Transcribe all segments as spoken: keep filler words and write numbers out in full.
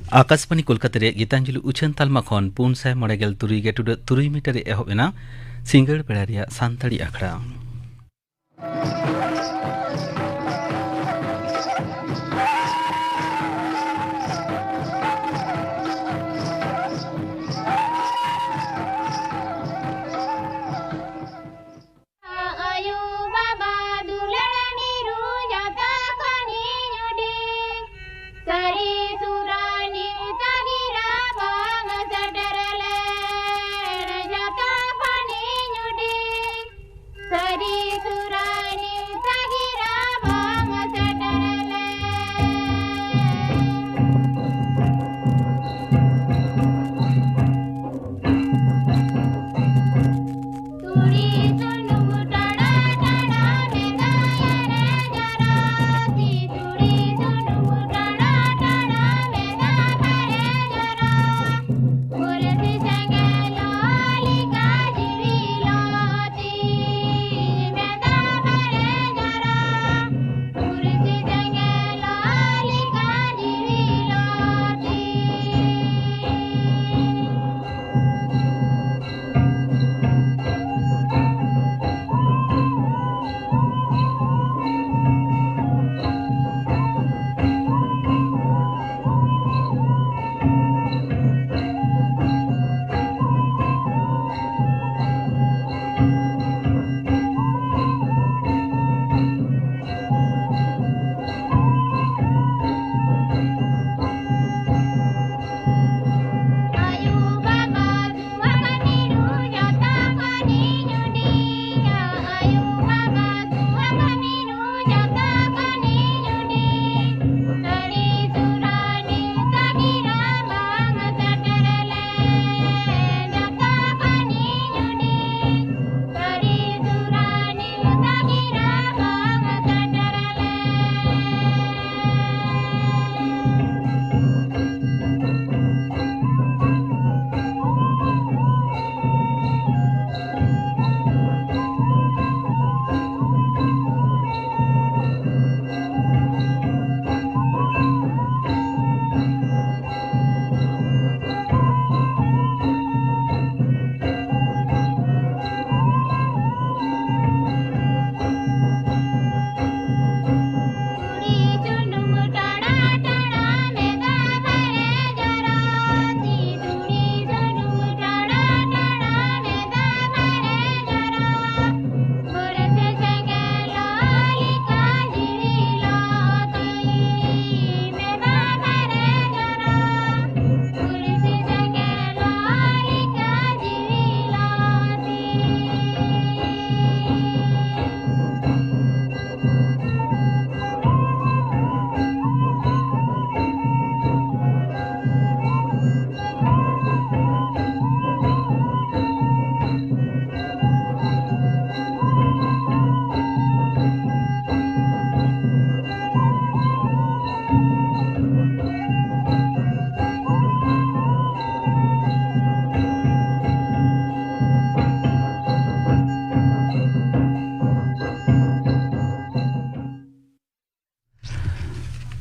ᱟᱠᱟᱥᱵᱟᱱᱤ ᱠᱳᱞᱠᱟᱛᱟ ᱨᱮᱭᱟᱜ ᱜᱤᱛᱟᱧᱡᱚᱞᱤ ᱩᱪᱷᱟᱹᱱ ᱛᱟᱞᱢᱟ ᱠᱷᱚᱱ ᱯᱩᱱ ᱥᱟᱭ ᱢᱚᱬᱮ ᱜᱮᱞ ᱛᱩᱨᱩᱭ ᱜᱮᱴᱩᱰᱟᱹᱜ ᱛᱩᱨᱩᱭ ᱢᱤᱴᱟᱨ ᱨᱮ ᱮᱦᱚᱵ ᱮᱱᱟ ᱥᱤᱸᱜᱟᱹᱲ ᱵᱮᱲᱟ ᱨᱮᱭᱟᱜ ᱥᱟᱱᱛᱟᱲᱤ ᱟᱠᱷᱲᱟ᱾ ᱟᱭᱳ ᱵᱟᱵᱟ ᱫᱩᱞᱟᱹᱲ ᱢᱤᱨᱩ ᱡᱚᱛᱚ ᱠᱷᱚᱱᱤᱧ ᱦᱩᱰᱤᱧ᱾ ᱥᱟᱹᱨᱤ ᱥᱩᱨᱟᱹᱱᱤ ᱛᱟᱹᱜᱤᱨᱟ ᱵᱟᱝ ᱥᱮᱴᱮᱨ ᱞᱮᱱ ᱡᱚᱛᱚ ᱠᱷᱚᱱᱤᱧ ᱦᱩᱰᱤᱧ᱾ ᱥᱟᱹᱨᱤ ᱥᱩᱨᱟᱹᱱᱤ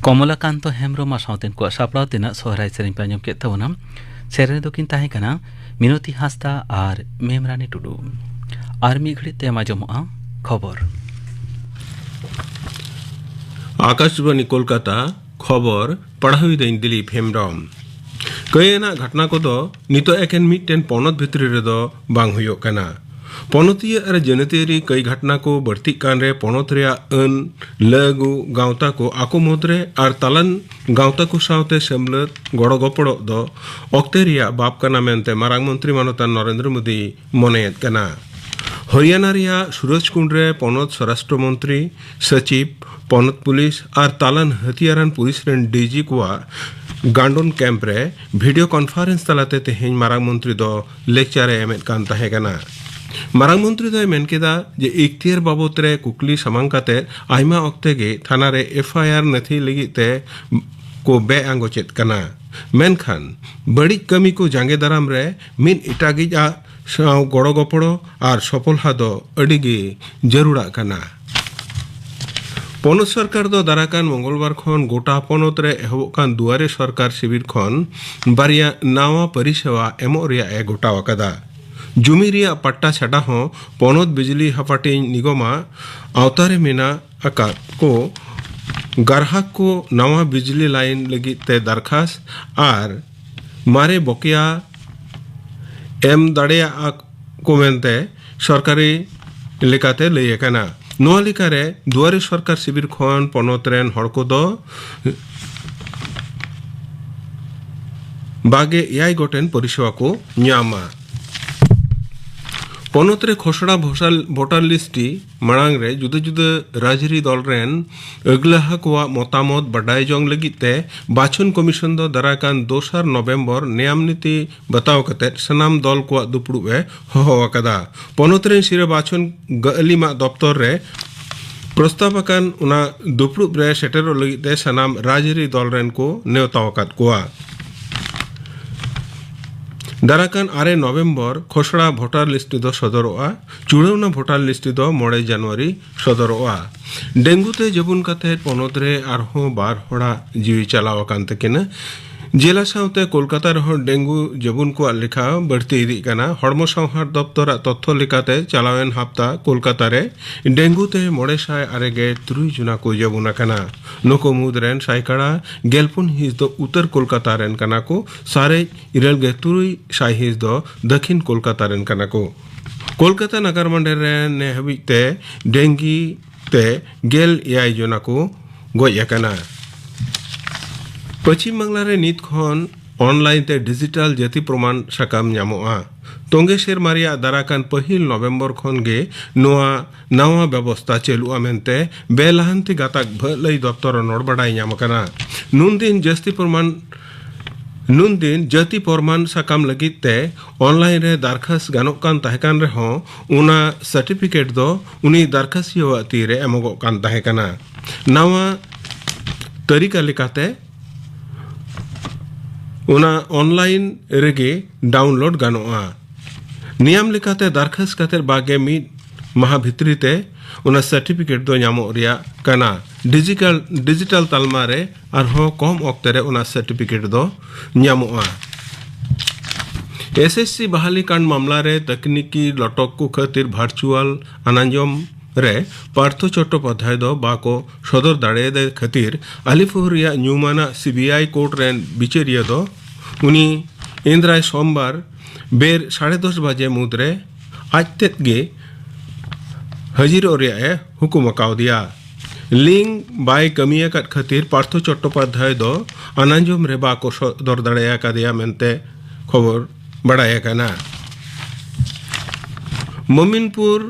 ᱚᱢᱚᱞᱟᱠᱟᱱᱛᱚ ᱦᱮᱢᱵᱽᱨᱚᱢ ᱟᱨ ᱥᱟᱶᱛᱮᱱ ᱠᱚᱣᱟᱜ ᱥᱟᱯᱲᱟᱣ ᱛᱮᱱᱟᱜ ᱥᱚᱦᱨᱟᱭ ᱥᱮᱨᱮᱧ ᱯᱮ ᱟᱸᱡᱚᱢ ᱠᱮᱫ ᱛᱟᱵᱚᱱᱟ᱾ ᱥᱮᱨᱮᱧ ᱨᱮᱫᱚ ᱠᱤᱱ ᱛᱟᱦᱮᱸ ᱠᱟᱱᱟ ᱢᱤᱱᱚᱛᱤ ᱦᱟᱸᱥᱫᱟ ᱟᱨ ᱢᱮᱢᱨᱟᱱᱤ ᱴᱩᱰᱩ᱾ ᱟᱨ ᱢᱤᱫ ᱜᱷᱟᱹᱲᱤᱡ ᱛᱮ ᱟᱸᱡᱚᱢᱚᱜᱼᱟ ᱠᱷᱚᱵᱚᱨ᱾ ᱟᱠᱟᱥᱵᱟᱱᱤ ᱠᱳᱞᱠᱟᱛᱟ, ᱠᱷᱚᱵᱚᱨ ᱯᱟᱲᱦᱟᱣᱤᱫᱟᱹᱧ ᱫᱤᱞᱤᱯ ᱦᱮᱢᱵᱽᱨᱚᱢ᱾ ᱠᱟᱹᱭ ᱟᱱᱟᱜ ᱜᱷᱚᱴᱱᱟ ᱠᱚᱫᱚ ᱱᱤᱛᱚᱜ ᱮᱠᱮᱱ ᱢᱤᱫᱴᱮᱱ ᱯᱚᱱᱚᱛ ᱵᱷᱤᱛᱨᱤ ᱨᱮᱫᱚ ᱵᱟᱝ ᱦᱩᱭᱩᱜ ᱠᱟᱱᱟ᱾ ᱯᱚᱱᱚᱛᱤᱭᱟᱹ ᱟᱨ ᱡᱟᱹᱱᱟᱹᱛᱤᱭᱟᱹᱨᱤ ᱠᱟᱹᱭ ᱜᱷᱚᱴᱱᱟ ᱠᱚ ᱵᱟᱹᱲᱛᱤᱜ ᱠᱟᱱ ᱨᱮ ᱯᱚᱱᱚᱛ ᱨᱮᱭᱟᱜ ᱟᱹᱱ ᱞᱟᱹᱜᱩ ᱜᱟᱶᱛᱟ ᱠᱚ ᱟᱠᱚ ᱢᱩᱫᱽᱨᱮ ᱟᱨ ᱛᱟᱞᱟᱱ ᱜᱟᱶᱛᱟ ᱠᱚ ᱥᱟᱶᱛᱮ ᱥᱮᱢᱞᱟᱹᱫ ᱜᱚᱲᱚ ᱜᱚᱯᱚᱲᱚ ᱫᱚ ᱚᱠᱛᱮ ᱨᱮᱭᱟᱜ ᱵᱟᱯ ᱠᱟᱱᱟ ᱢᱮᱱᱛᱮ ᱢᱟᱨᱟᱝ ᱢᱚᱱᱛᱨᱤ ᱢᱟᱱᱚᱛᱟᱱ ᱱᱚᱨᱮᱱᱫᱨᱚ ᱢᱳᱫᱤ ᱢᱚᱱᱮᱭᱮᱫ ᱠᱟᱱᱟ᱾ ᱦᱚᱨᱤᱭᱟᱱᱟ ᱨᱮᱭᱟᱜ ᱥᱩᱨᱚᱡᱽᱠᱩᱸᱰ ᱨᱮ ᱯᱚᱱᱚᱛ ᱥᱚᱨᱟᱥᱴᱨᱚ ᱢᱚᱱᱛᱨᱤ, ᱥᱚᱪᱤᱵᱽ, ᱯᱚᱱᱚᱛ ᱯᱩᱞᱤᱥ ᱟᱨ ᱛᱟᱞᱟᱱ ᱦᱟᱹᱛᱤᱭᱟᱨᱟᱱ ᱯᱩᱞᱤᱥ ᱨᱮᱱ ᱰᱤᱡᱤ ᱠᱚᱣᱟᱜ ᱜᱟᱱᱰᱚᱱ ᱠᱮᱢᱯ ᱨᱮ ᱵᱷᱤᱰᱤᱭᱳ ᱠᱚᱱᱯᱷᱟᱨᱮᱱᱥ ᱛᱟᱞᱟᱛᱮ ᱛᱮᱦᱮᱧ ᱢᱟᱨᱟᱝ ᱢᱚᱱᱛᱨᱤ ᱫᱚ ᱞᱮᱠᱪᱟᱨ ᱮ ᱮᱢᱮᱫ ᱠᱟᱱ ᱛᱟᱦᱮᱸ ᱠᱟᱱᱟ᱾ ᱢᱟᱨᱟᱝ ᱢᱚᱱᱛᱨᱤ ᱫᱚᱭ ᱢᱮᱱ ᱠᱮᱫᱟ ᱡᱮ ᱤᱠᱛᱤᱭᱟᱹᱨ ᱵᱟᱵᱚᱛ ᱨᱮ ᱠᱩᱠᱞᱤ ᱥᱟᱢᱟᱝ ᱠᱟᱛᱮ ᱟᱭᱢᱟ ᱚᱠᱛᱮ ᱜᱮ ᱛᱷᱟᱱᱟ ᱨᱮ ᱮᱯᱷ ᱟᱭ ᱟᱨ ᱱᱟᱹᱛᱷᱤ ᱞᱟᱹᱜᱤᱫ ᱛᱮ ᱠᱚ ᱵᱮ ᱟᱸᱜᱚᱪᱮᱫ ᱠᱟᱱᱟ, ᱢᱮᱱᱠᱷᱟᱱ ᱵᱟᱹᱲᱤᱡ ᱠᱟᱹᱢᱤ ᱠᱚ ᱡᱟᱸᱜᱮ ᱫᱟᱨᱟᱢ ᱨᱮ ᱢᱤᱫ ᱮᱴᱟᱜᱤᱡ ᱟᱜ ᱥᱟᱶ ᱜᱚᱲᱚ ᱜᱚᱯᱚᱲᱚ ᱟᱨ ᱥᱚᱯᱚᱞᱦᱟ ᱫᱚ ᱟᱹᱰᱤ ᱜᱮ ᱡᱟᱹᱨᱩᱲᱟᱜ ᱠᱟᱱᱟ᱾ ᱯᱚᱱᱚᱛ ᱥᱚᱨᱠᱟᱨ ᱫᱚ ᱫᱟᱨᱟᱠᱟᱱ ᱢᱚᱝᱜᱚᱞᱵᱟᱨ ᱠᱷᱚᱱ ᱜᱚᱴᱟ ᱯᱚᱱᱚᱛ ᱨᱮ ᱮᱦᱚᱵᱚᱜ ᱠᱟᱱ ᱫᱩᱣᱟᱨᱮ ᱥᱚᱨᱠᱟᱨ ᱥᱤᱵᱤᱨ ᱠᱷᱚᱱ ᱵᱟᱨᱭᱟ ᱱᱟᱣᱟ ᱯᱚᱨᱤᱥᱮᱵᱟ ᱮᱢᱚᱜ ᱨᱮᱭᱟᱜ ᱮ ᱜᱚᱴᱟᱣ ᱟᱠᱟᱫᱟ᱾ ᱡᱩᱢᱤ ᱨᱮᱭᱟᱜ ᱯᱟᱴᱴᱟ ᱪᱷᱟᱰᱟ ᱦᱚᱸ ᱯᱚᱱᱚᱛ ᱵᱤᱡᱽᱞᱤ ᱦᱟᱯᱟᱴᱤᱧ ᱱᱤᱜᱚᱢᱟᱜ ᱟᱣᱛᱟ ᱨᱮ ᱢᱮᱱᱟᱜ ᱟᱠᱟᱫ ᱠᱚ ᱜᱟᱨᱦᱟᱠ ᱠᱚ ᱱᱟᱣᱟ ᱵᱤᱡᱽᱞᱤ ᱞᱟᱭᱤᱱ ᱞᱟᱹᱜᱤᱫ ᱛᱮ ᱫᱟᱨᱠᱷᱟᱥ ᱟᱨ ᱢᱟᱨᱮ ᱵᱚᱠᱮᱭᱟ ᱮᱢ ᱫᱟᱲᱮᱭᱟᱜᱼᱟ ᱠᱚ ᱢᱮᱱᱛᱮ ᱥᱚᱨᱠᱟᱨᱤ ᱞᱮᱠᱟᱛᱮ ᱞᱟᱹᱭ ᱟᱠᱟᱱᱟ᱾ ᱱᱚᱣᱟ ᱞᱮᱠᱟᱨᱮ ᱫᱩᱣᱟᱨᱤ ᱥᱚᱨᱠᱟᱨ ᱥᱤᱵᱤᱨ ᱠᱷᱚᱱ ᱯᱚᱱᱚᱛ ᱨᱮᱱ ᱦᱚᱲ ᱠᱚᱫᱚ ᱵᱟᱜᱮ ᱮᱭᱟᱭ ᱜᱚᱴᱮᱱ ᱯᱚᱨᱤᱥᱮᱵᱟ ᱠᱚ ᱧᱟᱢᱟ᱾ ᱯᱚᱱᱚᱛ ᱨᱮ ᱠᱷᱚᱥᱲᱟ ᱵᱷᱳᱥᱟᱞ-, ᱵᱷᱳᱴᱟᱨ ᱞᱤᱥᱴ ᱢᱟᱲᱟᱝ ᱨᱮ ᱡᱩᱫᱟᱹ ᱡᱩᱫᱟᱹ ᱨᱟᱡᱽᱟᱹᱨᱤ ᱫᱚᱞ ᱨᱮᱱ ᱟᱹᱜᱽᱞᱟᱹᱦᱟ ᱠᱚᱣᱟᱜ ᱢᱚᱛᱟᱢᱚᱛ ᱵᱟᱰᱟᱭ ᱡᱚᱝ ᱞᱟᱹᱜᱤᱫ ᱛᱮ ᱵᱟᱪᱷᱚᱱ ᱠᱚᱢᱤᱥᱚᱱ ᱫᱚ ᱫᱟᱨᱟᱭ ᱠᱟᱱ ᱫᱚᱥᱟᱨ ᱱᱚᱵᱷᱮᱢᱵᱚᱨ ᱱᱮᱭᱟᱢ ᱱᱤᱛᱤ ᱵᱟᱛᱟᱣ ᱠᱟᱛᱮ ᱥᱟᱱᱟᱢ ᱫᱚᱞ ᱠᱚᱣᱟᱜ ᱫᱩᱯᱲᱩᱵ ᱮ ᱦᱚᱦᱚ ᱟᱠᱟᱫᱟ᱾ ᱯᱚᱱᱚᱛ ᱨᱮᱱ ᱥᱤᱨᱟᱹ ᱵᱟᱪᱷᱚᱱ ᱜᱟᱹᱞᱤᱢᱟᱜ ᱫᱚᱯᱛᱚᱨ ᱨᱮ ᱯᱨᱚᱥᱛᱟᱵ ᱟᱠᱟᱱ ᱚᱱᱟ ᱫᱩᱯᱲᱩᱵ ᱨᱮ ᱥᱮᱴᱮᱨᱚᱜ ᱞᱟᱹᱜᱤᱫ ᱛᱮ ᱥᱟᱱᱟᱢ ᱨᱟᱡᱽᱟᱹᱨᱤ ᱫᱚᱞ ᱨᱮᱱ ᱠᱚ ᱱᱮᱣᱛᱟ ᱟᱠᱟᱫ ᱠᱚᱣᱟ᱾ ᱫᱟᱨᱟᱠᱟᱱ ᱟᱨᱮ ᱱᱚᱵᱷᱮᱢᱵᱚᱨ ᱠᱷᱚᱥᱲᱟ ᱵᱷᱳᱴᱟᱨ ᱞᱤᱥᱴ ᱫᱚ ᱥᱚᱫᱚᱨᱚᱜᱼᱟ᱾ ᱪᱩᱲᱟᱹᱣᱱᱟ ᱵᱷᱳᱴᱟᱨ ᱞᱤᱥᱴ ᱫᱚ ᱢᱚᱬᱮ ᱡᱟᱱᱩᱣᱟᱨᱤ ᱥᱚᱫᱚᱨᱚᱜᱼᱟ᱾ ᱰᱮᱝᱜᱩ ᱛᱮ ᱡᱟᱹᱵᱩᱱ ᱠᱟᱛᱮ ᱯᱚᱱᱚᱛ ᱨᱮ ᱟᱨᱦᱚᱸ ᱵᱟᱨ ᱦᱚᱲᱟᱜ ᱡᱤᱣᱤ ᱪᱟᱞᱟᱣ ᱟᱠᱟᱱ ᱛᱟᱹᱠᱤᱱᱟ᱾ ᱡᱮᱞᱟ ᱥᱟᱶᱛᱮ ᱠᱳᱞᱠᱟᱛᱟ ᱨᱮᱦᱚᱸ ᱰᱮᱝᱜᱩ ᱡᱟᱹᱵᱩᱱ ᱠᱚᱣᱟᱜ ᱞᱮᱠᱷᱟ ᱵᱟᱹᱲᱛᱤ ᱤᱫᱤᱜ ᱠᱟᱱᱟ᱾ ᱦᱚᱲᱢᱚ ᱥᱟᱶᱦᱟᱨ ᱫᱚᱯᱛᱚᱨᱟᱜ ᱛᱚᱛᱛᱷᱚ ᱞᱮᱠᱟᱛᱮ ᱪᱟᱞᱟᱣᱮᱱ ᱦᱟᱯᱛᱟ ᱠᱳᱞᱠᱟᱛᱟ ᱨᱮ ᱰᱮᱝᱜᱩ ᱛᱮ ᱢᱚᱬᱮ ᱥᱟᱭ ᱟᱨᱮ ᱜᱮᱞ ᱛᱩᱨᱩᱭ ᱡᱚᱱᱟ ᱠᱚ ᱡᱟᱹᱵᱩᱱ ᱟᱠᱟᱱᱟ᱾ ᱱᱩᱠᱩ ᱢᱩᱫᱽ ᱨᱮᱱ ᱥᱟᱭᱠᱟᱲᱟ ᱜᱮᱞ ᱯᱩᱱ ᱦᱤᱸᱥ ᱫᱚ ᱩᱛᱛᱚᱨ ᱠᱳᱞᱠᱟᱛᱟ ᱨᱮᱱ ᱠᱟᱱᱟ ᱠᱚ᱾ ᱥᱟᱨᱮᱡ ᱤᱨᱟᱹᱞ ᱜᱮᱞ ᱛᱩᱨᱩᱭ ᱥᱟᱭ ᱦᱤᱸᱥ ᱫᱚ ᱫᱟᱹᱠᱷᱤᱱ ᱠᱳᱞᱠᱟᱛᱟ ᱨᱮᱱ ᱠᱟᱱᱟ ᱠᱚ᱾ ᱠᱳᱞᱠᱟᱛᱟ ᱱᱟᱜᱟᱨ ᱢᱟᱱᱰᱮᱨ ᱨᱮ ᱱᱮ ᱦᱟᱹᱵᱤᱡ ᱛᱮ ᱰᱮᱝᱜᱤ ᱛᱮ ᱜᱮᱞ ᱮᱭᱟᱭ ᱡᱚᱱᱟ ᱠᱚ ᱜᱚᱡ ᱟᱠᱟᱱᱟ᱾ ᱯᱚᱪᱷᱤᱢ ᱵᱟᱝᱞᱟ ᱨᱮ ᱱᱤᱛ ᱠᱷᱚᱱ ᱚᱱᱞᱟᱭᱤᱱ ᱛᱮ ᱰᱤᱡᱤᱴᱟᱞ ᱡᱟᱹᱛᱤ ᱯᱨᱚᱢᱟᱱ ᱥᱟᱠᱟᱢ ᱧᱟᱢᱚᱜᱼᱟ᱾ ᱛᱚᱸᱜᱮ ᱥᱮᱨᱢᱟ ᱨᱮᱭᱟᱜ ᱫᱟᱨᱟᱠᱟᱱ ᱯᱟᱹᱦᱤᱞ ᱱᱚᱵᱷᱮᱢᱵᱚᱨ ᱠᱷᱚᱱ ᱜᱮ ᱱᱚᱣᱟ ᱱᱟᱣᱟ ᱵᱮᱵᱚᱥᱛᱟ ᱪᱟᱹᱞᱩᱜᱼᱟ ᱢᱮᱱᱛᱮ ᱵᱮᱞᱟᱦᱟᱱᱛᱤ ᱜᱟᱛᱟᱠ ᱵᱷᱟᱹᱞᱟᱹᱭ ᱫᱚᱯᱛᱚᱨ ᱨᱚᱱᱚᱲ ᱵᱟᱰᱟᱭ ᱧᱟᱢ ᱟᱠᱟᱱᱟ᱾ ᱱᱩᱱᱫᱤᱱ ᱡᱟᱹᱥᱛᱤ ᱯᱨᱚᱢᱟᱱ ᱱᱩᱱᱫᱤᱱ ᱡᱟᱹᱛᱤ ᱯᱨᱚᱢᱟᱱ ᱥᱟᱠᱟᱢ ᱞᱟᱹᱜᱤᱫ ᱛᱮ ᱚᱱᱞᱟᱭᱤᱱ ᱨᱮ ᱫᱟᱨᱠᱷᱟᱥ ᱜᱟᱱᱚᱜ ᱠᱟᱱ ᱛᱟᱦᱮᱸ ᱠᱟᱱ ᱨᱮᱦᱚᱸ, ᱚᱱᱟ ᱥᱟᱨᱴᱤᱯᱷᱤᱠᱮᱴ ᱫᱚ ᱩᱱᱤ ᱫᱟᱨᱠᱷᱟᱥᱤᱭᱟᱹᱣᱟᱜ ᱛᱤ ᱨᱮ ᱮᱢᱚᱜᱚᱜ ᱠᱟᱱ ᱛᱟᱦᱮᱸ ᱠᱟᱱᱟ᱾ ᱱᱟᱣᱟ ᱛᱟᱹᱨᱤᱠᱟ ᱞᱮᱠᱟᱛᱮ ᱚᱱᱟ ᱚᱱᱞᱟᱭᱤᱱ ᱨᱮᱜᱮ ᱰᱟᱣᱩᱱᱞᱳᱰ ᱜᱟᱱᱚᱜᱼᱟ᱾ ᱱᱤᱭᱟᱢ ᱞᱮᱠᱟᱛᱮ ᱫᱟᱨᱠᱷᱟᱥ ᱠᱟᱛᱮ ᱵᱟᱜᱮ ᱢᱤᱫ ᱢᱟᱦᱟ ᱵᱷᱤᱛᱨᱤ ᱛᱮ ᱚᱱᱟ ᱥᱟᱨᱴᱤᱯᱷᱤᱠᱮᱴ ᱫᱚ ᱧᱟᱢᱚᱜ ᱨᱮᱭᱟᱜ ᱠᱟᱱᱟ᱾ ᱰᱤᱡᱤᱴᱟᱞ, ᱰᱤᱡᱤᱴᱟᱞ ᱛᱟᱞᱢᱟ ᱨᱮ ᱟᱨᱦᱚᱸ ᱠᱚᱢ ᱚᱠᱛᱮ ᱨᱮ ᱚᱱᱟ ᱥᱟᱨᱴᱤᱯᱷᱤᱠᱮᱴ ᱫᱚ ᱧᱟᱢᱚᱜᱼᱟ᱾ ᱮᱥ ᱮᱥ ᱥᱤ ᱵᱟᱦᱟᱞᱤ ᱠᱟᱱᱰ ᱢᱟᱢᱞᱟ ᱨᱮ ᱛᱟᱠᱱᱤᱠᱤ ᱞᱚᱴᱚᱠ ᱠᱚ ᱠᱷᱟᱹᱛᱤᱨ ᱵᱷᱟᱨᱪᱩᱣᱟᱞ ᱟᱱᱟᱡᱚᱢ ᱨᱮ ᱯᱟᱨᱛᱷᱚ ᱪᱚᱴᱴᱳᱯᱟᱫᱽᱫᱷᱟᱭ ᱫᱚ ᱵᱟᱠᱚ ᱥᱚᱫᱚᱨ ᱫᱟᱲᱮᱭᱟᱫᱮ ᱠᱷᱟᱹᱛᱤᱨ ᱟᱞᱤᱯᱩᱨ ᱨᱮᱭᱟᱜ ᱧᱩᱢᱟᱱᱟᱜ ᱥᱤ ᱵᱤ ᱟᱭ ᱠᱳᱨᱴ ᱨᱮᱱ ᱵᱤᱪᱟᱹᱨᱤᱭᱟᱹ ᱫᱚ ᱩᱱᱤ ᱮᱱᱫᱨᱟᱭ ᱥᱳᱢᱵᱟᱨ ᱵᱮᱨ ᱥᱟᱲᱮ ᱫᱚᱥ ᱵᱟᱡᱮ ᱢᱩᱫᱽᱨᱮ ᱟᱡ ᱛᱮᱫ ᱜᱮ ᱦᱟᱹᱡᱤᱨᱚᱜ ᱨᱮᱭᱟᱜ ᱮ ᱦᱩᱠᱩᱢ ᱟᱠᱟᱣᱫᱮᱭᱟ᱾ ᱞᱤᱝᱠ ᱵᱟᱭ ᱠᱟᱹᱢᱤ ᱟᱠᱟᱫ ᱠᱷᱟᱹᱛᱤᱨ ᱯᱟᱨᱛᱷᱚ ᱪᱚᱴᱴᱳᱯᱟᱫᱽᱫᱷᱟᱭ ᱫᱚ ᱟᱱᱟᱡᱚᱢ ᱨᱮ ᱵᱟᱠᱚ ᱥᱚᱫᱚᱨ ᱫᱟᱲᱮ ᱟᱠᱟᱫᱮᱭᱟ ᱢᱮᱱᱛᱮ ᱠᱷᱚᱵᱚᱨ ᱵᱟᱲᱟᱭ ᱟᱠᱟᱱᱟ᱾ ᱢᱚᱢᱤᱱᱯᱩᱨ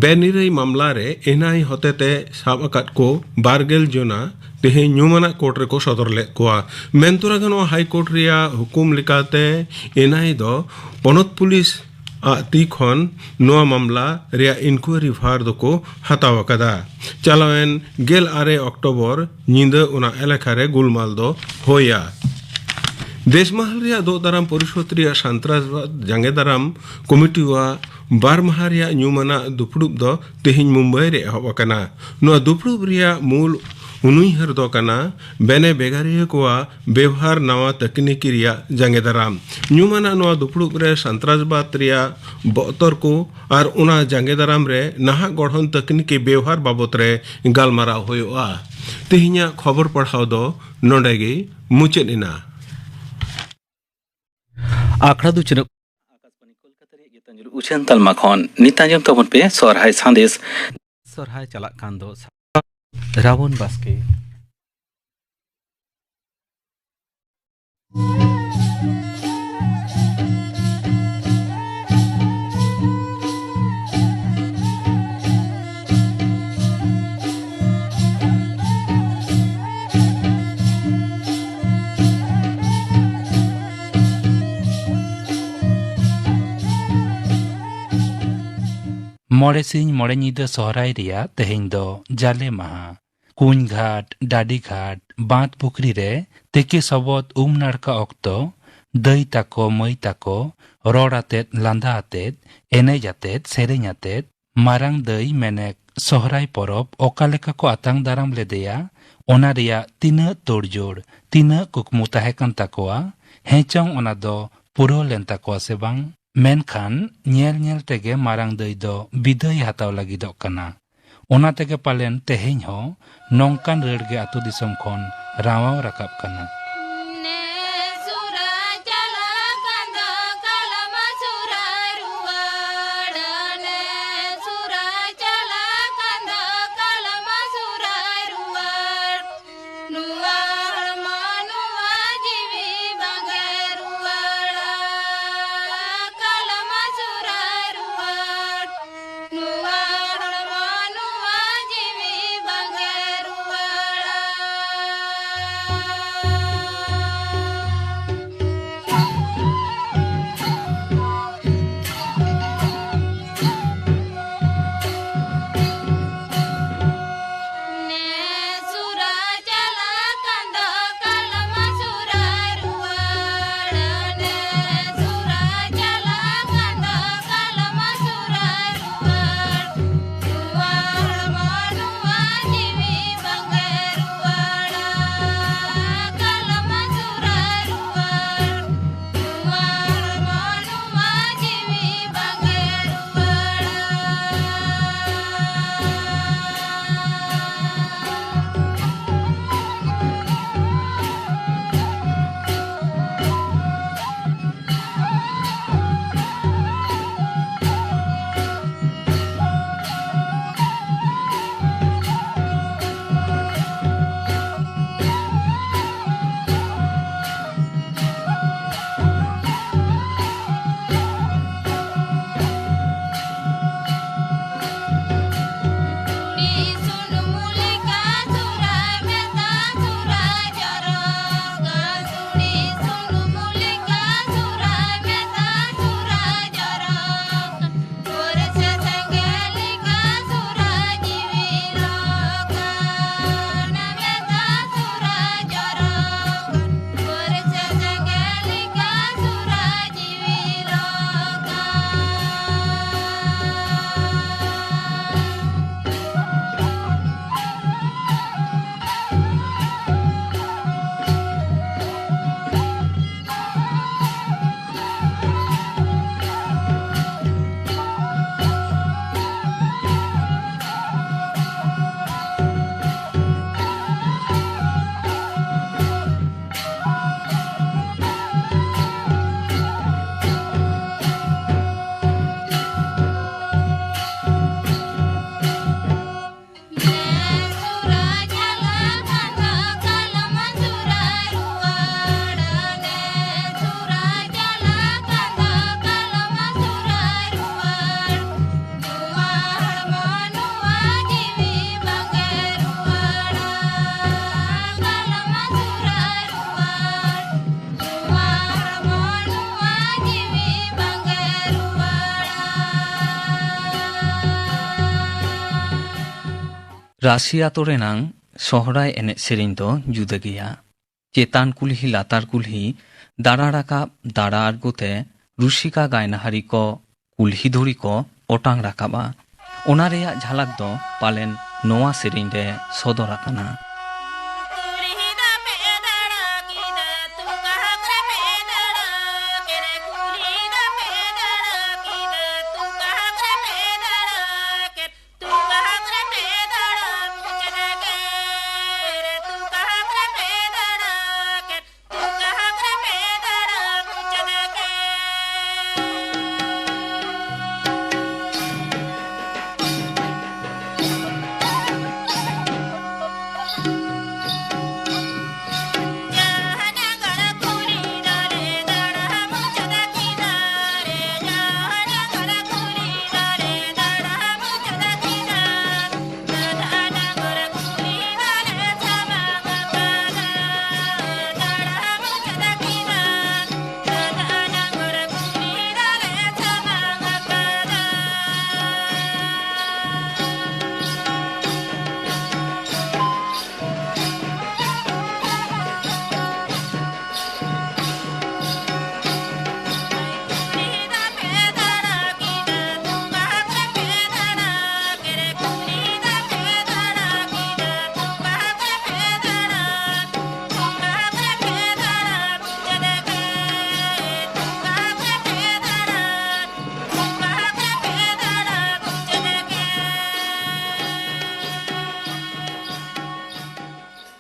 ᱵᱮᱱᱤᱨᱟᱹᱭ ᱢᱟᱢᱞᱟ ᱨᱮ ᱮᱱ ᱟᱭ ᱮ ᱦᱚᱛᱮᱛᱮ ᱥᱟᱵ ᱟᱠᱟᱫ ᱠᱚ ᱵᱟᱨ ᱜᱮᱞ ᱡᱚᱱᱟ ᱛᱮᱦᱮᱧ ᱧᱩᱢᱟᱱᱟᱜ ᱠᱳᱨᱴ ᱨᱮᱠᱚ ᱥᱚᱫᱚᱨ ᱞᱮᱫ ᱠᱚᱣᱟ᱾ ᱢᱮᱱᱛᱚᱨᱟ ᱜᱟᱱᱚᱜᱼᱟ, ᱦᱟᱭ ᱠᱳᱨᱴ ᱨᱮᱭᱟᱜ ᱦᱩᱠᱩᱢ ᱞᱮᱠᱟᱛᱮ ᱮᱱ ᱟᱭ ᱮ ᱫᱚ ᱯᱚᱱᱚᱛ ᱯᱩᱞᱤᱥ ᱟᱜ ᱛᱤ ᱠᱷᱚᱱ ᱱᱚᱣᱟ ᱢᱟᱢᱞᱟ ᱨᱮᱭᱟᱜ ᱤᱱᱠᱩᱭᱟᱨᱤ ᱵᱷᱟᱨ ᱫᱚᱠᱚ ᱦᱟᱛᱟᱣ ᱟᱠᱟᱫᱟ᱾ ᱪᱟᱞᱟᱣᱮᱱ ᱜᱮᱞ ᱟᱨᱮ ᱚᱠᱴᱳᱵᱚᱨ ᱧᱤᱫᱟᱹ ᱚᱱᱟ ᱮᱞᱟᱠᱟ ᱨᱮ ᱜᱩᱞᱢᱟᱞ ᱫᱚ ᱦᱩᱭᱟ᱾ ᱫᱮᱥᱢᱟᱦᱟᱞ ᱨᱮᱭᱟᱜ ᱫᱳᱜ ᱫᱟᱨᱟᱢ ᱯᱚᱨᱤᱥᱚᱫᱽ ᱨᱮᱭᱟᱜ ᱥᱟᱱᱛᱨᱟᱥᱵᱟᱫ ᱡᱟᱸᱜᱮ ᱫᱟᱨᱟᱢ ᱠᱚᱢᱤᱴᱤᱣᱟᱜ ᱵᱟᱨ ᱢᱟᱦᱟ ᱨᱮᱭᱟᱜ ᱧᱩᱢᱟᱱᱟᱜ ᱫᱩᱯᱲᱩᱵ ᱫᱚ ᱛᱮᱦᱮᱧ ᱢᱩᱢᱵᱟᱭ ᱨᱮ ᱮᱦᱚᱵ ᱟᱠᱟᱱᱟ᱾ ᱱᱚᱣᱟ ᱫᱩᱯᱲᱩᱵ ᱨᱮᱭᱟᱜ ᱢᱩᱞ ᱩᱱᱩᱭᱦᱟᱹᱨ ᱫᱚ ᱠᱟᱱᱟ ᱵᱮᱱᱮ ᱵᱮᱜᱟᱨᱤᱭᱟᱹ ᱠᱚᱣᱟᱜ ᱵᱮᱣᱦᱟᱨ ᱱᱟᱣᱟ ᱛᱟᱹᱠᱱᱤᱠᱤ ᱨᱮᱭᱟᱜ ᱡᱟᱸᱜᱮ ᱫᱟᱨᱟᱢ᱾ ᱧᱩᱢᱟᱱᱟᱜ ᱱᱚᱣᱟ ᱫᱩᱯᱲᱩᱵ ᱨᱮ ᱥᱟᱱᱛᱨᱟᱥᱵᱟᱫ ᱨᱮᱭᱟᱜ ᱵᱚᱛᱚᱨ ᱠᱚ ᱟᱨ ᱚᱱᱟ ᱡᱟᱸᱜᱮ ᱫᱟᱨᱟᱢ ᱨᱮ ᱱᱟᱦᱟᱜ ᱜᱚᱲᱦᱚᱱ ᱛᱟᱹᱠᱱᱤᱠᱤ ᱵᱮᱣᱦᱟᱨ ᱵᱟᱵᱚᱛ ᱨᱮ ᱜᱟᱞᱢᱟᱨᱟᱣ ᱦᱩᱭᱩᱜᱼᱟ᱾ ᱛᱮᱦᱮᱧᱟᱜ ᱠᱷᱚᱵᱚᱨ ᱯᱟᱲᱦᱟᱣ ᱫᱚ ᱱᱚᱰᱮ ᱜᱮ ᱢᱩᱪᱟᱹᱫ ᱮᱱᱟ᱾ ᱟᱠᱷᱲᱟ ᱫᱚ ᱪᱮᱫ? ᱟᱠᱟᱥᱵᱟᱱᱤ ᱠᱳᱞᱠᱟᱛᱟ ᱨᱮᱭᱟᱜ ᱜᱤᱛᱟᱧᱡᱚᱞᱤ ᱩᱪᱷᱟᱹᱱ ᱛᱟᱞᱢᱟ ᱠᱷᱚᱱ ᱱᱤᱛ ᱟᱸᱡᱚᱢ ᱛᱟᱵᱚᱱ ᱯᱮ ᱥᱚᱨᱦᱟᱭ ᱥᱟᱸᱫᱮᱥ᱾ ᱥᱚᱨᱦᱟᱭ ᱪᱟᱞᱟᱜ ᱠᱟᱱ ᱫᱚ ᱨᱟᱵᱚᱱ ᱵᱟᱥᱠᱮ᱾ ᱢᱚᱬᱮ ᱥᱤᱧ ᱢᱚᱬᱮ ᱧᱤᱫᱟᱹ ᱥᱚᱦᱨᱟᱭ ᱨᱮᱭᱟᱜ ᱛᱮᱦᱮᱧ ᱫᱚ ᱡᱟᱞᱮ ᱢᱟᱦᱟ᱾ ᱠᱩᱧ ᱜᱷᱟᱴ, ᱰᱟᱹᱰᱤ ᱜᱷᱟᱴ, ᱵᱟᱸᱫᱽ ᱯᱩᱠᱷᱨᱤ ᱨᱮ ᱛᱤᱠᱤ ᱥᱚᱵᱚᱫ ᱩᱢ ᱱᱟᱲᱠᱟ ᱚᱠᱛᱚ ᱫᱟᱹᱭ ᱛᱟᱠᱚ, ᱢᱟᱹᱭ ᱛᱟᱠᱚ ᱨᱚᱲ ᱟᱛᱮᱫ, ᱞᱟᱸᱫᱟ ᱟᱛᱮᱫ, ᱮᱱᱮᱡ ᱟᱛᱮᱫ, ᱥᱮᱨᱮᱧ ᱟᱛᱮᱫ ᱢᱟᱨᱟᱝ ᱫᱟᱹᱭ ᱢᱮᱱᱮᱠ ᱥᱚᱦᱨᱟᱭ ᱯᱚᱨᱚᱵᱽ ᱚᱠᱟ ᱞᱮᱠᱟ ᱠᱚ ᱟᱛᱟᱝ ᱫᱟᱨᱟᱢ ᱞᱮᱫᱮᱭᱟ, ᱚᱱᱟ ᱨᱮᱭᱟᱜ ᱛᱤᱱᱟᱹᱜ ᱛᱳᱲᱡᱳᱲ, ᱛᱤᱱᱟᱹᱜ ᱠᱩᱠᱢᱩ ᱛᱟᱦᱮᱸ ᱠᱟᱱ ᱛᱟᱠᱚᱣᱟ, ᱦᱮᱸ ᱪᱚᱝ ᱚᱱᱟ ᱫᱚ ᱯᱩᱨᱟᱹᱣ ᱞᱮᱱ ᱛᱟᱠᱚᱣᱟ ᱥᱮ ᱵᱟᱝ? ᱢᱮᱱᱠᱷᱟᱱ ᱧᱮᱞ ᱧᱮᱞ ᱛᱮᱜᱮ ᱢᱟᱨᱟᱝ ᱫᱟᱹᱭ ᱫᱚ ᱵᱤᱫᱟᱹᱭ ᱦᱟᱛᱟᱣ ᱞᱟᱹᱜᱤᱫᱚᱜ ᱠᱟᱱᱟ᱾ ᱚᱱᱟ ᱛᱮᱜᱮ ᱯᱟᱞᱮᱱ ᱛᱮᱦᱮᱧ ᱦᱚᱸ ᱱᱚᱝᱠᱟᱱ ᱨᱟᱹᱲ ᱜᱮ ᱟᱹᱛᱩ ᱫᱤᱥᱚᱢ ᱠᱷᱚᱱ ᱨᱟᱶᱟᱣ ᱨᱟᱠᱟᱵ ᱠᱟᱱᱟ᱾ ᱱᱚᱣᱟ ᱦᱚᱲᱢᱚ ᱱᱚᱣᱟ ᱡᱤᱣᱤ ᱵᱟᱝᱜᱮ ᱨᱩᱣᱟᱹᱲᱟ, ᱠᱟᱞᱚᱢ ᱥᱚᱦᱨᱟᱭ ᱨᱩᱣᱟᱹᱲ᱾ ᱱᱚᱣᱟ ᱦᱚᱲᱢᱚ ᱱᱚᱣᱟ ᱡᱤᱣᱤ ᱵᱟᱝᱜᱮ ᱨᱩᱣᱟᱹᱲᱟ᱾ ᱨᱟᱥᱤ ᱟᱛᱳ ᱨᱮᱱᱟᱝ ᱥᱚᱦᱨᱟᱭ ᱮᱱᱮᱡ ᱥᱮᱨᱮᱧ ᱫᱚ ᱡᱩᱫᱟᱹ ᱜᱮᱭᱟ᱾ ᱪᱮᱛᱟᱱ ᱠᱩᱞᱦᱤ ᱞᱟᱛᱟᱨ ᱠᱩᱞᱦᱤ ᱫᱟᱬᱟ ᱨᱟᱠᱟᱵ ᱫᱟᱬᱟ ᱟᱬᱜᱚ ᱛᱮ ᱨᱩᱥᱤᱠᱟ ᱜᱟᱭᱱᱟᱦᱟᱨᱤ ᱠᱚ ᱠᱩᱞᱦᱤ ᱫᱷᱩᱲᱤ ᱠᱚ ᱚᱴᱟᱝ ᱨᱟᱠᱟᱵᱼᱟ᱾ ᱚᱱᱟ ᱨᱮᱭᱟᱜ ᱡᱷᱟᱞᱟᱠ ᱫᱚ ᱯᱟᱞᱮᱱ ᱱᱚᱣᱟ ᱥᱮᱨᱮᱧ ᱨᱮ ᱥᱚᱫᱚᱨ ᱟᱠᱟᱱᱟ᱾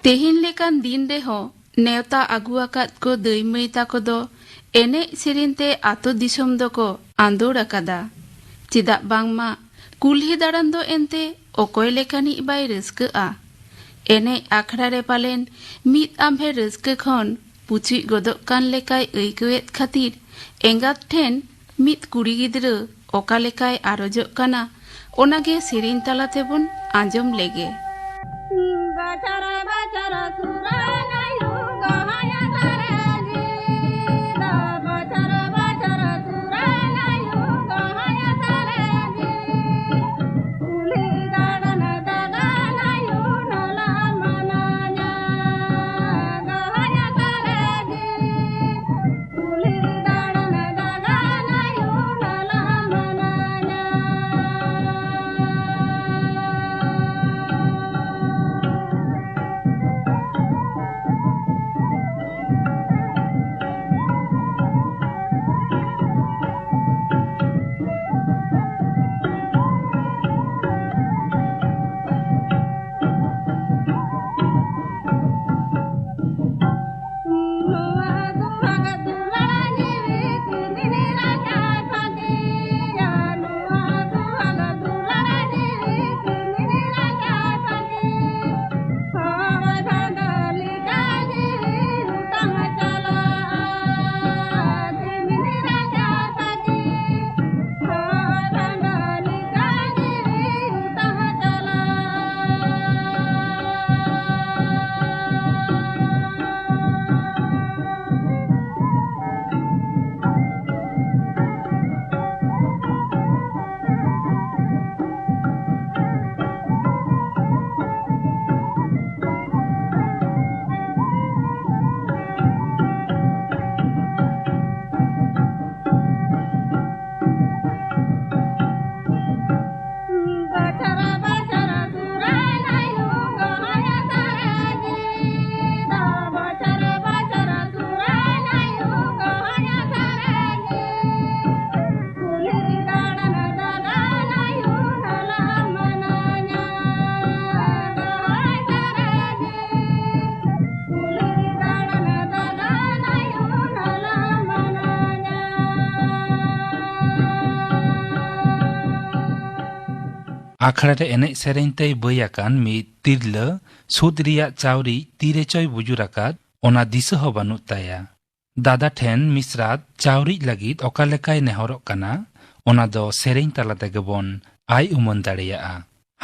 ᱛᱮᱦᱮᱧ ᱞᱮᱠᱟᱱ ᱫᱤᱱ ᱨᱮᱦᱚᱸ ᱱᱮᱣᱛᱟ ᱟᱹᱜᱩ ᱟᱠᱟᱫ ᱠᱚ ᱫᱟᱹᱭ ᱢᱟᱹᱭ ᱛᱟᱠᱚ ᱫᱚ ᱮᱱᱮᱡ ᱥᱮᱨᱮᱧ ᱛᱮ ᱟᱛᱳ ᱫᱤᱥᱚᱢ ᱫᱚᱠᱚ ᱟᱸᱫᱳᱲ ᱟᱠᱟᱫᱟ᱾ ᱪᱮᱫᱟᱜ ᱵᱟᱝᱢᱟ ᱠᱩᱞᱦᱤ ᱫᱟᱬᱟᱱ ᱫᱚ ᱮᱱᱛᱮ ᱚᱠᱚᱭ ᱞᱮᱠᱟᱱᱤᱡ ᱵᱟᱭ ᱨᱟᱹᱥᱠᱟᱹᱜᱼᱟ? ᱮᱱᱮᱡ ᱟᱠᱷᱲᱟ ᱨᱮ ᱯᱟᱞᱮᱱ ᱢᱤᱫ ᱟᱢᱵᱷᱮ ᱨᱟᱹᱥᱠᱟᱹ ᱠᱷᱚᱱ ᱯᱩᱪᱩᱡ ᱜᱚᱫᱚᱜ ᱠᱟᱱ ᱞᱮᱠᱟᱭ ᱟᱹᱭᱠᱟᱹᱣᱮᱫ ᱠᱷᱟᱹᱛᱤᱨ ᱮᱸᱜᱟᱛ ᱴᱷᱮᱱ ᱢᱤᱫ ᱠᱩᱲᱤ ᱜᱤᱫᱽᱨᱟᱹ ᱚᱠᱟ ᱞᱮᱠᱟᱭ ᱟᱨᱚᱡᱚᱜ ᱠᱟᱱᱟ, ᱚᱱᱟᱜᱮ ᱥᱮᱨᱮᱧ ᱛᱟᱞᱟ ᱛᱮᱵᱚᱱ ᱟᱸᱡᱚᱢ ᱞᱮᱜᱮ᱾ ᱵᱟᱪᱷᱟᱨ ᱵᱟᱪᱷᱟᱨ ᱥᱩᱨᱟᱭ ᱟᱭᱳ ᱜᱚᱦᱟᱭ ᱥᱟᱨᱮᱡᱤ, ᱫᱟ ᱵᱟᱪᱷᱟᱨ ᱵᱟᱪᱷᱟᱨ ᱥᱩᱨᱟᱭ ᱟᱭᱳ ᱜᱚᱦᱟᱭ ᱥᱟᱨᱮᱡᱤ, ᱠᱩᱞᱦᱤ ᱫᱟᱬᱟᱱ ᱫᱟᱬᱟᱱ ᱟᱠᱷᱲᱟ ᱨᱮ ᱮᱱᱮᱡ ᱥᱮᱨᱮᱧ ᱛᱮᱭ ᱵᱟᱹᱭ ᱟᱠᱟᱱ ᱢᱤᱫ ᱛᱤᱨᱞᱟᱹ ᱥᱩᱫ ᱨᱮᱭᱟᱜ ᱪᱟᱣᱨᱤᱡ ᱛᱤᱨᱮ ᱪᱚᱭ ᱵᱩᱡᱩᱨ ᱟᱠᱟᱫ, ᱚᱱᱟ ᱫᱤᱥᱟᱹ ᱦᱚᱸ ᱵᱟᱹᱱᱩᱜ ᱛᱟᱭᱟ᱾ ᱫᱟᱫᱟ ᱴᱷᱮᱱ ᱢᱤᱥᱨᱟᱛ ᱪᱟᱣᱨᱤᱡ ᱞᱟᱹᱜᱤᱫ ᱚᱠᱟ ᱞᱮᱠᱟᱭ ᱱᱮᱦᱚᱨᱚᱜ ᱠᱟᱱᱟ, ᱚᱱᱟ ᱫᱚ ᱥᱮᱨᱮᱧ ᱛᱟᱞᱟ ᱛᱮᱜᱮ ᱵᱚᱱ ᱟᱭ ᱩᱢᱟᱹᱱ ᱫᱟᱲᱮᱭᱟᱜᱼᱟ᱾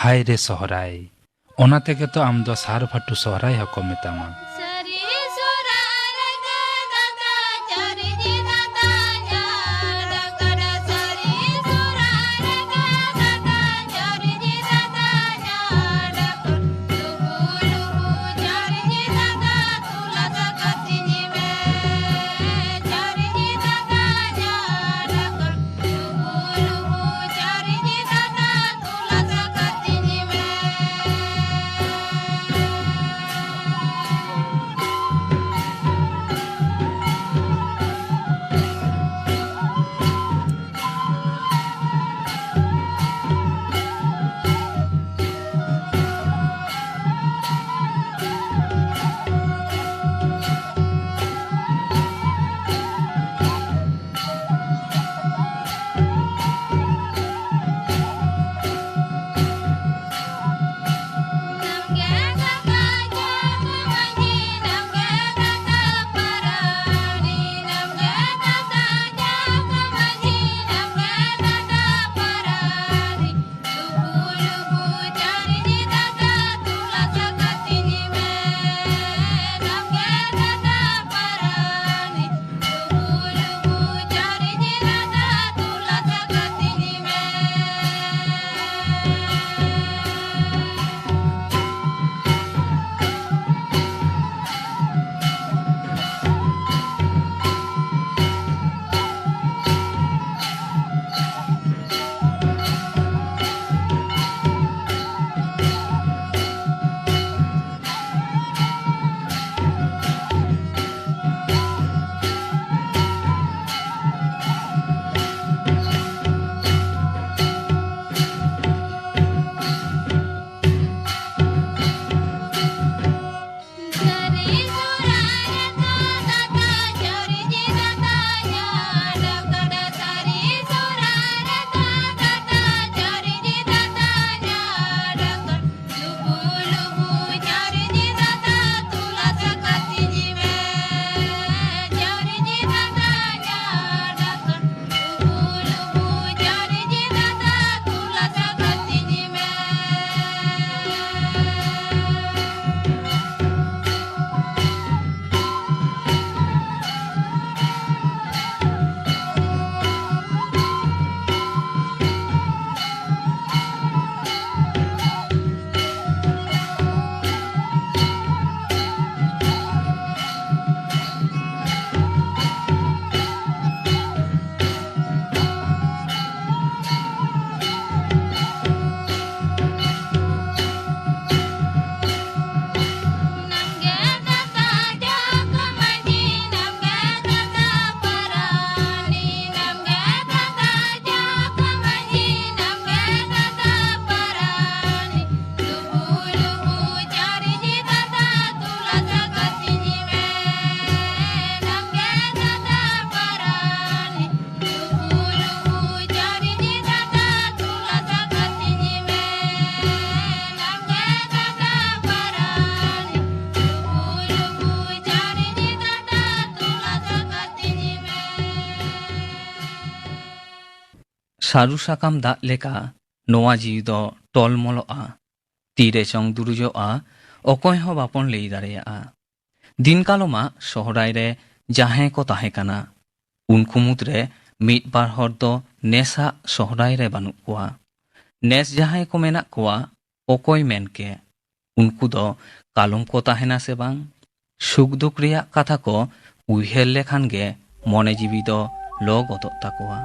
ᱦᱟᱭ ᱨᱮ ᱥᱚᱦᱨᱟᱭ, ᱚᱱᱟ ᱛᱮᱜᱮ ᱛᱚ ᱟᱢ ᱫᱚ ᱥᱟᱨ ᱵᱷᱟᱴᱩ ᱥᱚᱦᱨᱟᱭ ᱦᱚᱸᱠᱚ ᱢᱮᱛᱟᱢᱟ᱾ ᱥᱟᱹᱨᱤ ᱥᱚᱦᱨᱟᱭ ᱨᱮᱜᱮ ᱫᱟᱫᱟ ᱪᱟᱹᱨᱤ ᱡᱤ ᱫᱟᱫᱟ ᱡᱟᱦᱟᱸ ᱰᱟᱠᱟᱰᱟ ᱥᱟᱹᱨᱤ ᱥᱚᱦᱨᱟᱭ ᱨᱮᱜᱮ ᱫᱟᱫᱟ ᱪᱟᱹᱨᱤ ᱡᱤ ᱫᱟᱫᱟ ᱡᱟᱦᱟᱸ ᱰᱟᱠᱟᱰᱟ ᱞᱩᱵᱩ ᱞᱩᱵᱩ ᱪᱟᱹᱨᱤ ᱡᱤ ᱫᱟᱫᱟ ᱛᱩᱞᱟ ᱥᱟᱠᱟᱛ ᱥᱤᱧ ᱢᱮ ᱪᱟᱹᱨᱤ ᱡᱤ ᱫᱟᱫᱟ ᱡᱟᱦᱟᱸ ᱰᱟᱠᱟᱰᱟ ᱞᱩᱵᱩ ᱞᱩᱵᱩ ᱪᱟᱹᱨᱤ ᱡᱤ ᱫᱟᱫᱟ ᱛᱩᱞᱟ ᱥᱟᱠᱟᱛ ᱥᱤᱧ ᱢᱮ᱾ ᱥᱟᱹᱨᱩ ᱥᱟᱠᱟᱢ ᱫᱟᱜ ᱞᱮᱠᱟ ᱱᱚᱣᱟ ᱡᱤᱣᱤ ᱫᱚ ᱴᱚᱞᱢᱚᱞᱚᱜᱼᱟ᱾ ᱛᱤᱨᱮ ᱪᱚᱝ ᱫᱩᱨᱩᱡᱚᱜᱼᱟ, ᱚᱠᱚᱭ ᱦᱚᱸ ᱵᱟᱵᱚᱱ ᱞᱟᱹᱭ ᱫᱟᱲᱮᱭᱟᱜᱼᱟ᱾ ᱫᱤᱱ ᱠᱟᱞᱚᱢᱟᱜ ᱥᱚᱦᱨᱟᱭ ᱨᱮ ᱡᱟᱦᱟᱸᱭ ᱠᱚ ᱛᱟᱦᱮᱸ ᱠᱟᱱᱟ, ᱩᱱᱠᱩ ᱢᱩᱫᱽᱨᱮ ᱢᱤᱫ ᱵᱟᱨ ᱦᱚᱲ ᱫᱚ ᱱᱮᱥᱟᱜ ᱥᱚᱦᱨᱟᱭ ᱨᱮ ᱵᱟᱹᱱᱩᱜ ᱠᱚᱣᱟ᱾ ᱱᱮᱥ ᱡᱟᱦᱟᱸᱭ ᱠᱚ ᱢᱮᱱᱟᱜ ᱠᱚᱣᱟ, ᱚᱠᱚᱭ ᱢᱮᱱ ᱠᱮ? ᱩᱱᱠᱩ ᱫᱚ ᱠᱟᱞᱚᱢ ᱠᱚ ᱛᱟᱦᱮᱱᱟ ᱥᱮ ᱵᱟᱝ? ᱥᱩᱠ ᱫᱩᱠ ᱨᱮᱭᱟᱜ ᱠᱟᱛᱷᱟ ᱠᱚ ᱩᱭᱦᱟᱹᱨ ᱞᱮᱠᱷᱟᱱ ᱜᱮ ᱢᱚᱱᱮ ᱡᱤᱣᱤ ᱫᱚ ᱞᱚ ᱜᱚᱫᱚᱜ ᱛᱟᱠᱚᱣᱟ᱾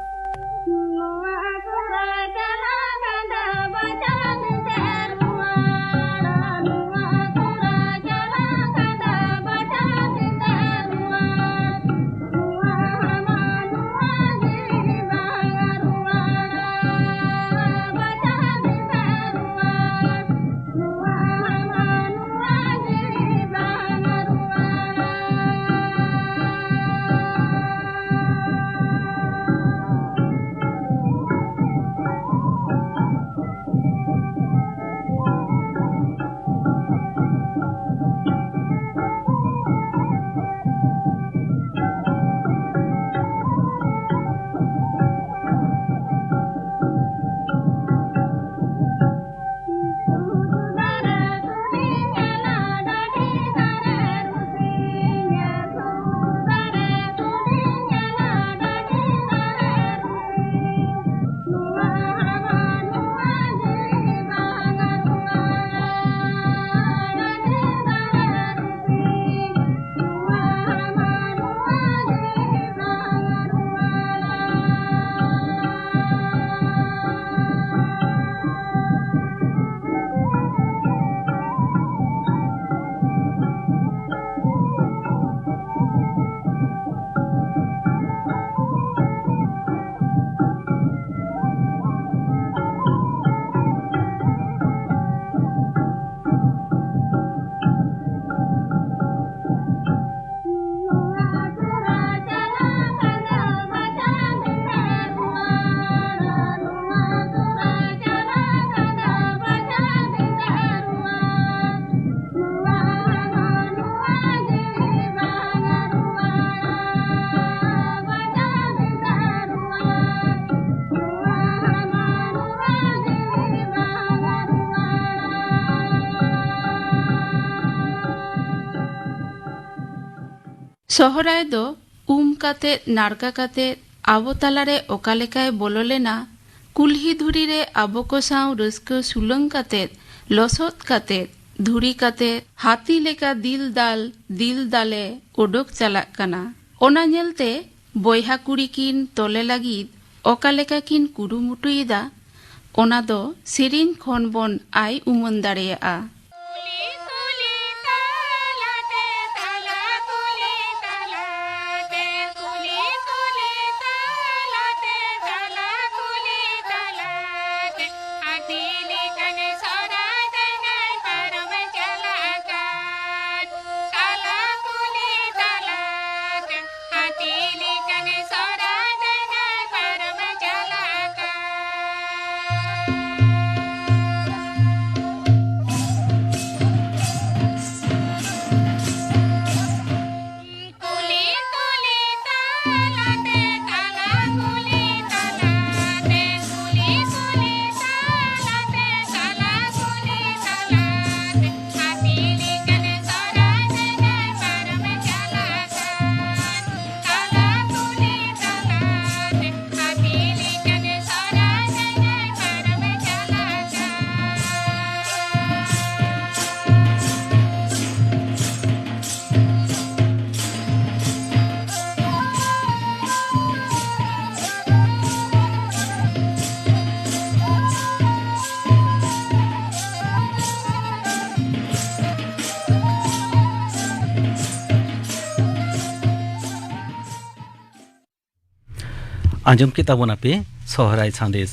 ᱥᱚᱦᱨᱟᱭ ᱫᱚ ᱩᱢ ᱠᱟᱛᱮᱫ, ᱱᱟᱲᱠᱟ ᱠᱟᱛᱮᱫ, ᱟᱵᱚ ᱛᱟᱞᱟᱨᱮ ᱚᱠᱟ ᱞᱮᱠᱟᱭ ᱵᱚᱞᱚ ᱞᱮᱱᱟ, ᱠᱩᱞᱦᱤ ᱫᱷᱩᱲᱤ ᱨᱮ ᱟᱵᱚ ᱠᱚ ᱥᱟᱶ ᱨᱟᱹᱥᱠᱟᱹ ᱥᱩᱞᱟᱹᱝ ᱠᱟᱛᱮᱫ, ᱞᱚᱥᱚᱫ ᱠᱟᱛᱮᱫ, ᱫᱷᱩᱲᱤ ᱠᱟᱛᱮᱫ, ᱦᱟᱹᱛᱤ ᱞᱮᱠᱟ ᱫᱤᱞ ᱫᱟᱞ, ᱫᱤᱞ ᱫᱟᱞᱮ ᱚᱰᱚᱠ ᱪᱟᱞᱟᱜ ᱠᱟᱱᱟ᱾ ᱚᱱᱟ ᱧᱮᱞᱛᱮ ᱵᱚᱭᱦᱟ ᱠᱩᱲᱤ ᱠᱤᱱ ᱛᱚᱞᱮ ᱞᱟᱹᱜᱤᱫ ᱚᱠᱟ ᱞᱮᱠᱟ ᱠᱤᱱ ᱠᱩᱨᱩᱢᱩᱴᱩᱭᱮᱫᱟ, ᱚᱱᱟ ᱫᱚ ᱥᱮᱨᱮᱧ ᱠᱷᱚᱱ ᱵᱚᱱ ᱟᱭ ᱩᱢᱟᱹᱱ ᱫᱟᱲᱮᱭᱟᱜᱼᱟ᱾ ᱠᱩᱞᱤ ᱠᱩᱞᱤ ᱛᱟᱞᱟᱛᱮ, ᱛᱟᱞᱟ ᱠᱩᱞᱤ ᱛᱟᱞᱟᱛᱮ, ᱠᱩᱞᱤ ᱠᱩᱞᱤ ᱛᱟᱞᱟᱛᱮ, ᱛᱟᱞᱟ ᱠᱩᱞᱤ ᱛᱟᱞᱟᱛᱮ, ᱦᱟᱹᱛᱤ ᱞᱮᱠᱟᱱ ᱥᱚᱦᱨᱟᱭ ᱫᱟᱸᱭ ᱯᱟᱨᱚᱢ ᱪᱟᱞᱟᱜ ᱠᱟᱱ᱾ ᱛᱟᱞᱟ ᱠᱩᱞᱦᱤ ᱛᱟᱞᱟᱛᱮ ᱦᱟᱹᱛᱤ ᱞᱮᱠᱟᱱ ᱥᱚᱦᱨᱟᱭ ᱫᱟᱸᱭ ᱯᱟᱨᱚᱢ ᱪᱟᱞᱟᱜ ᱠᱟᱱ᱾ ᱠᱩᱞᱤ ᱠᱩᱞᱤ ᱛᱟᱞᱟᱛᱮ, ᱛᱟᱞᱟ ᱠᱩᱞᱤ ᱛᱟᱞᱟᱛᱮ, ᱠᱩᱞᱤ ᱠᱩᱞᱤ ᱛᱟᱞᱟᱛᱮ, ᱛᱟᱞᱟ ᱠᱩᱞᱤ ᱛᱟᱞᱟᱛᱮ, ᱦᱟᱹᱛᱤ ᱞᱮᱠᱟᱱ ᱥᱚᱦᱨᱟᱭ ᱫᱟᱸᱭ ᱯᱟᱨᱚᱢ ᱪᱟᱞᱟᱜ ᱠᱟᱱ᱾ ᱛᱟᱞᱟ ᱠᱩᱞᱦᱤ ᱛᱟᱞᱟᱛᱮ, ᱦᱟᱹᱛᱤ ᱞᱮᱠᱟᱱ ᱥᱚᱦᱨᱟᱭ ᱫᱟᱸᱭ ᱯᱟᱨᱚᱢ ᱪᱟᱞᱟᱜ ᱠᱟᱱ᱾ ᱟᱸᱡᱚᱢ ᱠᱮᱫ ᱛᱟᱵᱚᱱᱟᱯᱮ ᱥᱚᱦᱨᱟᱭ ᱥᱟᱸᱫᱮᱥ᱾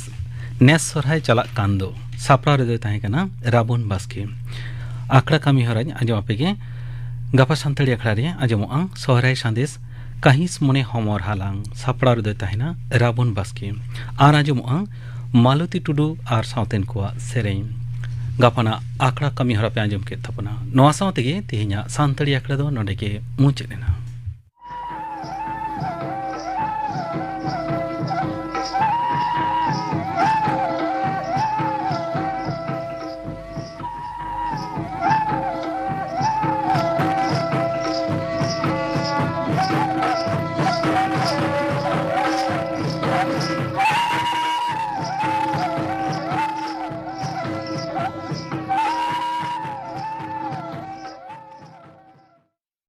ᱱᱮᱥ ᱥᱚᱦᱨᱟᱭ ᱪᱟᱞᱟᱜ ᱠᱟᱱ ᱫᱚ᱾ ᱥᱟᱯᱲᱟᱣ ᱨᱮᱫᱚᱭ ᱛᱟᱦᱮᱸ ᱠᱟᱱᱟ ᱨᱟᱵᱚᱱ ᱵᱟᱥᱠᱮ᱾ ᱟᱠᱷᱲᱟ ᱠᱟᱹᱢᱤ ᱦᱚᱨᱟᱧ ᱟᱸᱡᱚᱢ ᱟᱯᱮ ᱜᱮ᱾ ᱜᱟᱯᱟ ᱥᱟᱱᱛᱟᱲᱤ ᱟᱠᱷᱲᱟ ᱨᱮ ᱟᱸᱡᱚᱢᱚᱜᱼᱟ ᱥᱚᱦᱨᱟᱭ ᱥᱟᱸᱫᱮᱥ, ᱠᱟᱹᱦᱤᱥ ᱢᱚᱱᱮ ᱦᱚᱢᱚᱨ ᱦᱟᱞᱟᱝ᱾ ᱥᱟᱯᱲᱟᱣ ᱨᱮᱫᱚᱭ ᱛᱟᱦᱮᱱᱟ ᱨᱟᱵᱚᱱ ᱵᱟᱥᱠᱮ᱾ ᱟᱨ ᱟᱸᱡᱚᱢᱚᱜᱼᱟ ᱢᱟᱞᱚᱛᱤ ᱴᱩᱰᱩ ᱟᱨ ᱥᱟᱶᱛᱮᱱ ᱠᱚᱣᱟᱜ ᱥᱮᱨᱮᱧ᱾ ᱜᱟᱯᱟᱱᱟᱜ ᱟᱠᱷᱲᱟ ᱠᱟᱹᱢᱤ ᱦᱚᱨᱟ ᱯᱮ ᱟᱸᱡᱚᱢ ᱠᱮᱫ ᱛᱟᱵᱚᱱᱟ᱾ ᱱᱚᱣᱟ ᱥᱟᱶ ᱛᱮᱜᱮ ᱛᱮᱦᱮᱧᱟᱜ ᱥᱟᱱᱛᱟᱲᱤ ᱟᱠᱷᱲᱟ ᱫᱚ ᱱᱚᱰᱮ ᱜᱮ ᱢᱩᱪᱟᱹᱫ ᱮᱱᱟ᱾